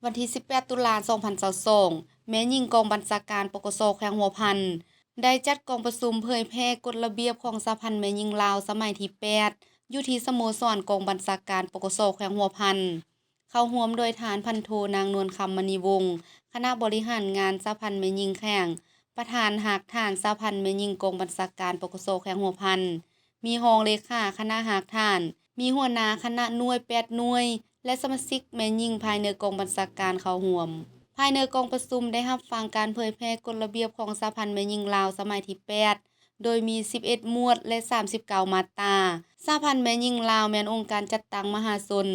ວັນທີສິບແປດ ຕຸລາ ສອງພັນຊາວສອງ ແມ່ຍິງກອງບັນຊາການ ປກສ ແຂວງຫົວພັນ ໄດ້ຈັດກອງປະຊຸມເຜີຍແຜ່ກົດລະບຽບຂອງສະຫະພັນແມ່ຍິງລາວສະໄໝທີແປດ ຢູ່ທີ່ສະໂມສອນກອງບັນຊາການ ປກສ ແຂວງຫົວພັນ. ເຂົ້າຮ່ວມໂດຍທ່ານພັນໂທ ນາງ ນວນຄຳ ມະນີວົງ ຄະນະບໍລິຫານງານສະຫະພັນແມ່ຍິງແຂວງ, ປະທານຮາກຖານສະຫະພັນແມ່ຍິງກອງບັນຊາການ ປກສ ແຂວງຫົວພັນ, ມີຮອງເລຂາຄະນະຮາກຖານ, ມີຫົວໜ້າຄະນະໜ່ວຍແປດໜ່ວຍ ແລະ ສະມາຊິກແມ່ຍິງພາຍໃນກອງບັນຊາການເຂົ້າຮ່ວມ. ພາຍໃນກອງປະຊຸມໄດ້ຮັບຟັງການເຜີຍແຜ່ກົດລະບຽບຂອງສະຫະພັນແມ່ຍິງລາວສະໄໝທີແປດ ໂດຍມີສິບເອັດໝວດ ແລະ ສາມສິບເກົ້າມາດຕາ. ສະຫະພັນແມ່ຍິງລາວແມ່ນອົງການຈັດຕັ້ງມະຫາຊົນ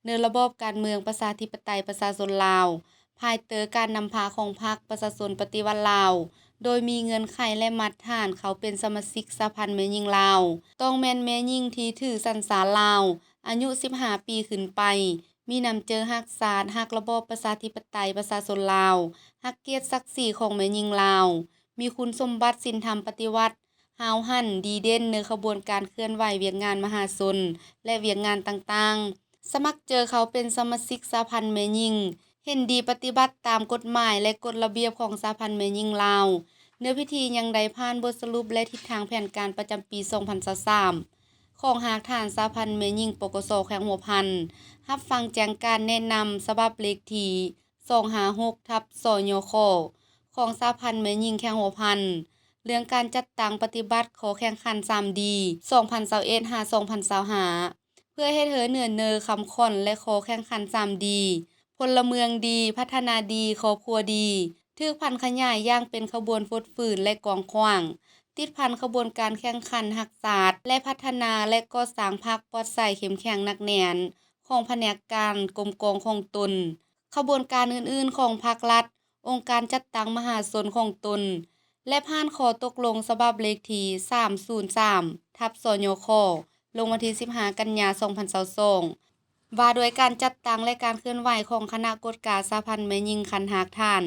ໃນລະບອບການເມືອງປະຊາທິປະໄຕປະຊາຊົນລາວ ພາຍໃຕ້ການນຳພາຂອງພັກປະຊາຊົນປະຕິວັດລາວ, ໂດຍມີເງື່ອນໄຂ ແລະ ມາດຕະຖານເຂົ້າເປັນສະມາຊິກສະຫະພັນແມ່ຍິງລາວ ຕ້ອງແມ່ນແມ່ຍິງທີ່ຖືສັນຊາດລາວ, ອາຍຸສິບຫ້າປີຂຶ້ນໄປ, ມີນ້ຳໃຈຮັກຊາດ, ຮັກລະບອບປະຊາທິປະໄຕປະຊາຊົນລາວ, ຮັກກຽດສັກສີຂອງແມ່ຍິງລາວ, ມີຄຸນສົມບັດສິນທຳປະຕິວັດ, ຫ້າວຫັນ, ດີເດັ່ນໃນຂະບວນການເຄື່ອນໄຫວວຽກງານມະຫາຊົນ ແລະ ວຽກງານຕ່າງໆ. ສະໝັກໃຈເຂົ້າເປັນສະມາຊິກສະຫະພັນແມ່ຍິງ, ເຫັນດີປະຕິບັດຕາມກົດໝາຍ ແລະ ກົດລະບຽບຂອງສະຫະພັນແມ່ຍິງລາວ. ເນື້ອພິທີຍັງໄດ້ຜ່ານບົດສະຫຼຸບ ແລະ ທິດທາງແຜນການປະຈຳປີສອງພັນຊາວສາມ ຂອງຮາກຖານສະຫະພັນແມ່ຍິງ ປກສ ແຂວງຫົວພັນ, ຮັບຟັງແຈ້ງການແນະນຳສະບັບເລກທີ ສອງຫ້າຫົກ ທັບ ສຍຂ ຂອງສະຫະພັນແມ່ຍິງແຂວງຫົວພັນ ເລື່ອງການຈັດຕັ້ງປະຕິບັດຂໍ້ແຂ່ງຂັນສາມດີ ສອງພັນຊາວເອັດ ຫາ ສອງພັນຊາວຫ້າ ເພື່ອເຮັດໃຫ້ເນື້ອໃນຄຳຂວັນ ແລະ ຂໍ້ແຂ່ງຂັນສາມດີ ພົນລະເມືອງດີ, ພັດທະນາດີ, ຄອບຄົວດີ ຖືກຜັນຂະຫຍາຍຢ່າງເປັນຂະບວນຟົດຟື້ນ ແລະ ກວ້າງຂວາງ, ຕິດພັນຂະບວນການແຂ່ງຂັນຮັກຊາດ ແລະ ພັດທະນາ ແລະ ກໍ່ສ້າງພັກປອດໃສເຂັ້ມແຂງໜັກແໜ້ນຂອງພະແນກການກົມກອງຂອງຕົນ, ຂະບວນການອື່ນໆຂອງພັກລັດ, ອົງການຈັດຕັ້ງມະຫາຊົນຂອງຕົນ ແລະ ຜ່ານຂໍ້ຕົກລົງສະບັບເລກທີ ສາມສູນສາມ ທັບ ສຍຂ ລົງວັນທີສິບຫ້າ ກັນຍາ ສອງພັນຊາວສອງ ວ່າດ້ວຍການຈັດຕັ້ງ ແລະ ການເຄື່ອນໄຫວຂອງຄະນະກວດກາສະຫະພັນແມ່ຍິງຂັ້ນຮາກຖານ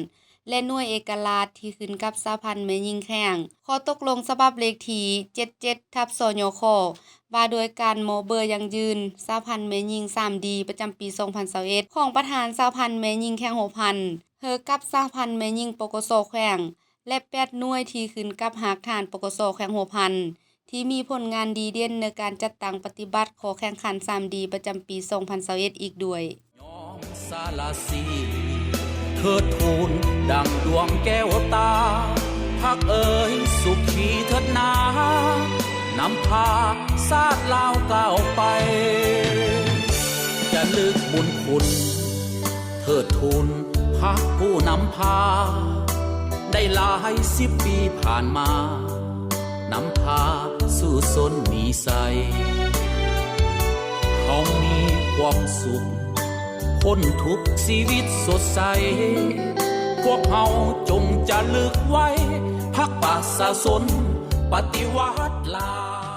ແລະ ໜ່ວຍເອກະລາດທີ່ຂຶ້ນກັບສະຫະພັນແມ່ຍິງແຂວງ, ຂໍ້ຕົກລົງສະບັບເລກທີ ເຈັດເຈັດ ທັບ ສຍຂ ວ່າດ້ວຍການມອບເບີຢັ້ງຢືນສະຫະພັນແມ່ຍິງສາມດີ ປະຈຳປີສອງພັນຊາວເອັດ ຂອງປະທານສະຫະພັນແມ່ຍິງແຂວງຫົວພັນ ເຮີກັບສະຫະພັນແມ່ຍິງ ປກສ ແຂວງ ແລະ ແປດໜ່ວຍທີ່ຂຶ້ນກັບຮາກຖານ ປກສ ແຂວງຫົວພັນ ທີ່ມີຜົນງານດີເດັ່ນໃນການຈັດຕັ້ງປະຕິບັດຂໍ້ແຂ່ງຂັນສາມດີ ປະຈຳປີສອງພັນຊາວເອັດອີກດ້ວຍ. ຍອມສາລະສີເທີດທູນດັ່ງດວງແກ້ວຕາ, ພັກເອີຍສຸຂີເທີດນາ, ນຳພາຊາດລາວກ້າວໄປ, ຈະລຶກບຸນຄຸນ ເທີດທູນພັກຜູ້ນຳພາ ໄດ້ຫຼາຍສິບປີຜ່ານມາ ນຳພາສູ້ຊົນມີໄຊ ເຮົາມີຄວາມສຸກ ພົ້ນທຸກຊີວິດສົດໃສ ພວກເຮົາຈົ່ງຈະລຶກໄວ້ ພັກປະຊາຊົນປະຕິວັດລາວ.